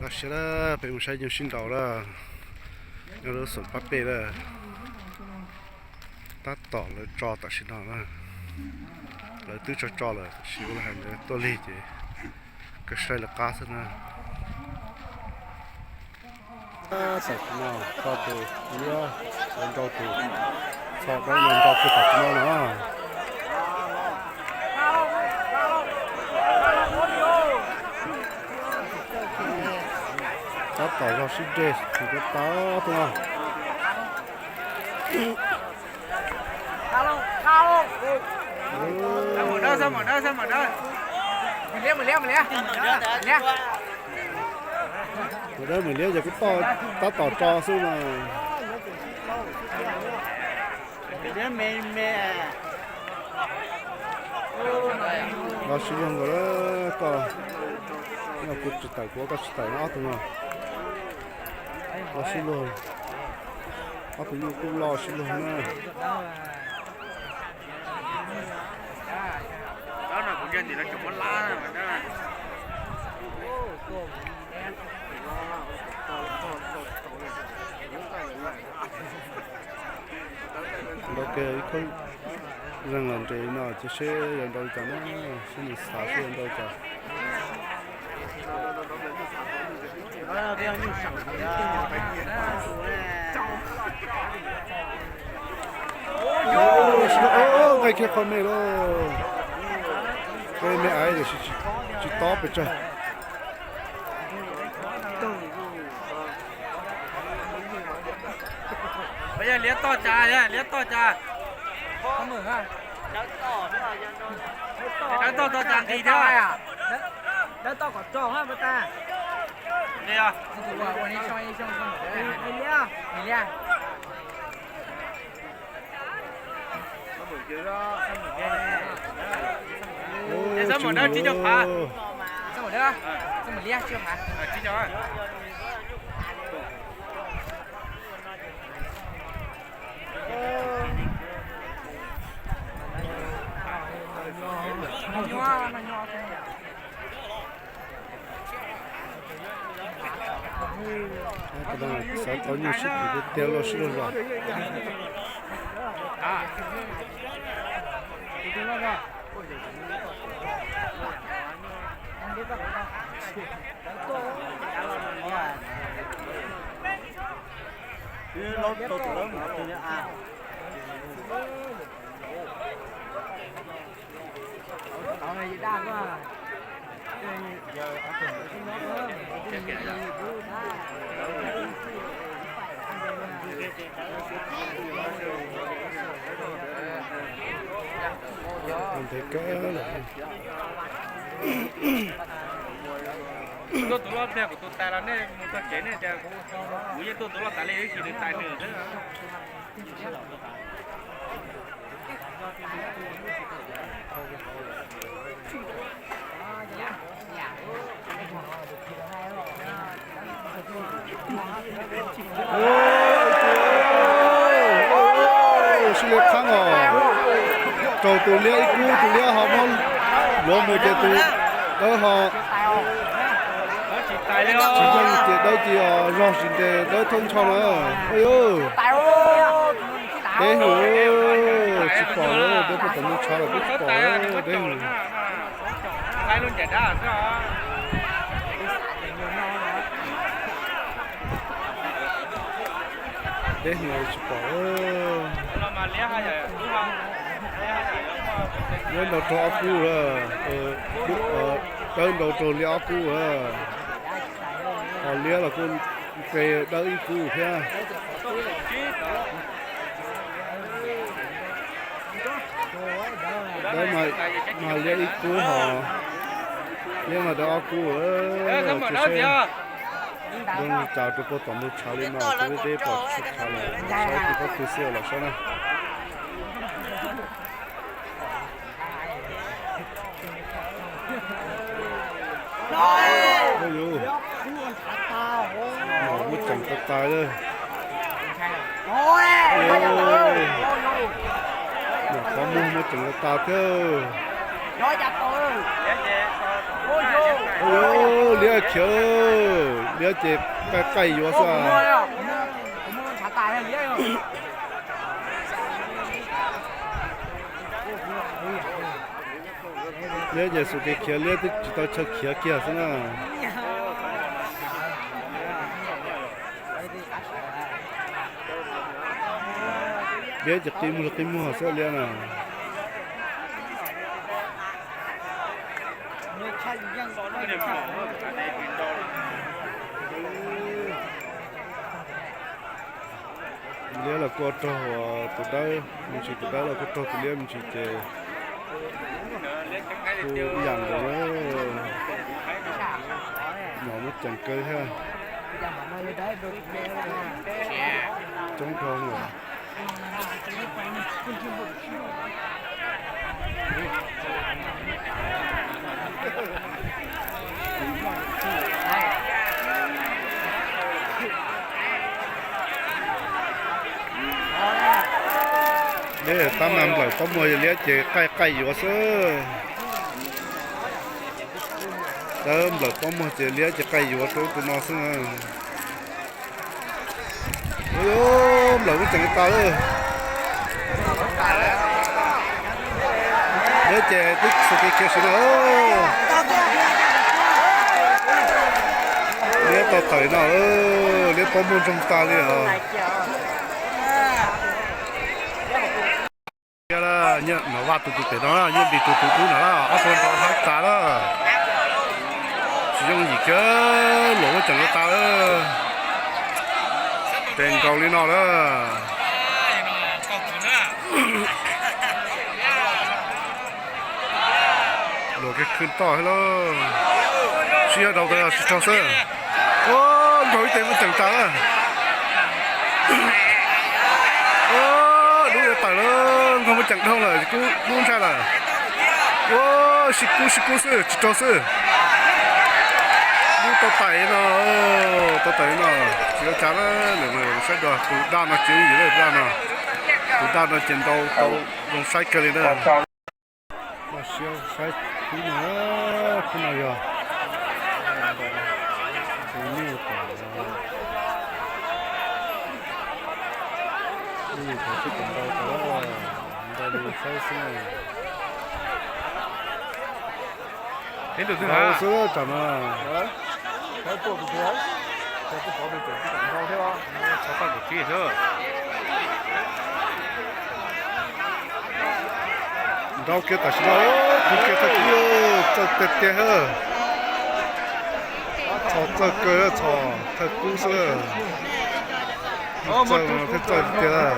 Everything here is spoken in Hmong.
Los sis lawm, peb mus saib nyuj sib nraus lawm, nyob lub xoom pab pej lawm. Tab tom lawv tso tam sim no na, lawv twb tso tso lawm, tam sim ua li hais lawv tuaj lig ces kawg saib lawv qab xwb na. Tam sim no tso tus liab, lawv nrau tus txho dawb no nrau kiag tam sim no na. Tab tom zog sib deg, tsis tau tau tuaj no. Mus dawb mus liab ces kuj tab tom tso xwb mas. Los sib luag nkaus lawm, koj, kuv tsis tawm, kuv koj tsis tawm ob tug no. Los sib luag, ob tug nyuj kuj loj sib luag na. Nrau kiag ib khub zeeg los nres no cia seb yuav nrau li cas na, seb nws xav seb yuav nrau li cas. Nqaij kiag qhov me lauj, nqaij me aiv tiam sis tsis tob pes tsawg. Yog liab toj cas, yog liab toj cas. Dawb toj toj cas nqis thiab. Xab Muas dawb tsib caug phav. Xav tau nyuj sib tim tiag tiag los sib luag los. Ntev kawg lawm. Tuaj tus loj tiag, kuv tus tais los nej mus txog tsev nej tias kuv yeej tuaj tus loj tas li, ib sim nws tais nws xwb. Sib li qhaab os, raug tus liab ib kub, tus liab ho muab luav mus ces tus dawb ho tsis yeej ces dawb cia zog tsis ntes dawb thoob ntsho na. Deb hwm, tsis pom lawm, dawb puag tom mus tshav lawm twb tsis pom lawm, deb hwm. Deb hwm tsis pom. Liab nrau raug ob kub lawm, dawb nrau raug liab ob kub lawm. Ho liab los kuj nqe dawb ib kub thiab. Dawb mas liab ib kub ho, liab mas dawb ob kub. Cia seb zoo li cas rau puag tom mus tshav li no, deb deb pom tsis tshav lawm, saib tus pob kws xwb los saib na. Muab ceem tas tas lawm. Nyuam qhuav muab muab ceem tas tas thiab. Liab khiav, Liab ces qaij qaij yuav xwb. Liab ces xus kev khiav liab twb tsis tau chaw khiav kiag xwb na. Liab ces qi muag qi muag xwb liab na. Liab los kuj raug tus dawb me ntsis, tus dawb los kuj raug tus liab me ntsis ces kuj ib yam nkaus. Nyom muab ceem kawg thiab. Coob dhau lawm. Liab tab mas nplawm pob muag, liab ces qaij qaij yuav xwb. Tab nplawm pob muag ces liab ces qaij yuav rau tus no xwb. Ua, nplawm muab tseem tas lawm. Liab ces twb xus kev khiav siv no. Liab tau tawm no, liab pob muag ntsoog tas li os. Nov vaj tus tus pem no, Yuav Npis tus tus dub no, ob tug nrov hab tas lawm. Tsis yooj yim kiag, luam muab tseem tas lawm. Tes nkaus li no lawm. Luam kiag khw toj thiab lauj. Sib yaug rau tas tsis raug xwb. Ua, nkaus ib tes muab tseem tas lawm. Ua, dub yuav tawm lawm, nkaus muab tseem dhau lawm, kub ntshai lawm. Ua, sib kub sib kub xwb tsis raug xwb. Dub tau tais no, tau tais no, tsis ua cas lawm, saib dua tus daj no tsis yooj yim lawm, daj no, tus daj no ces ntau tau zoo saib kawg li na. Koj siab saib khub no, khub no yog tus nyuj tom, nyuj tom xwb tom ntau tas, ntau li saib xwb. Ib tug twg ntau xwb tam no. Ntau kiag tam sim no, kub kiag thawj kub, txawj tiag tiag. Txhos txawj kawg, txhos thawj kub xwb. Txawj thiab txawj tiag tiag.